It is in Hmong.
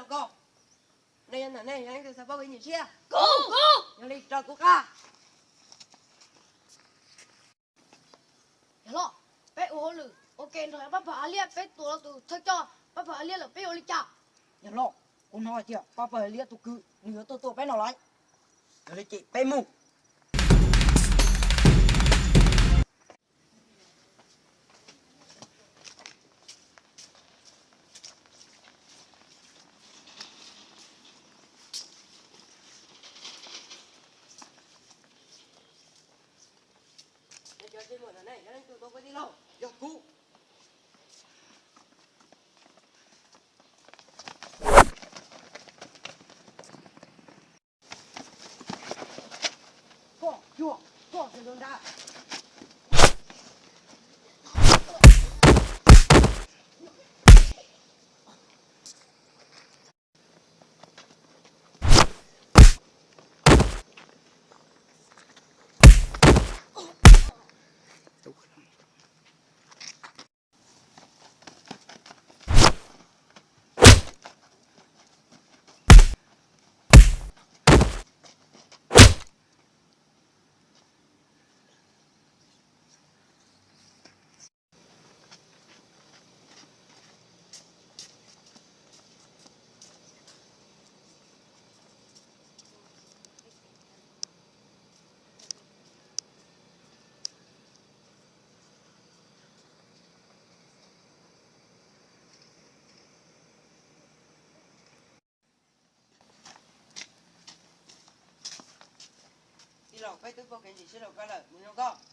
Koj, nej yog ntawm nej yog leej twg xav paub kev nyuaj siab? Kuv, kuv. Yog li rau kuv qab. Yawg loj, peb ua hauj lwm ua ke nrog pab pawg Hav Liab, peb tua tus thawj coj pab pawg Hav Liab lawm peb ua li cas? Yawg loj, kuv hnov hais tias pab pawg Hav Liab tus kwv nws yuav tuaj tua peb no lawm. Yog li ces peb mus. Cov tsis muaj ntawm nej yog leej twg tua kuv tij laug? Yog kuv. Koj cuag, koj sawv ntawm nrad. Tij laug, peb twb paub kev ntsis siab rau koj lawm, mus zoo koj.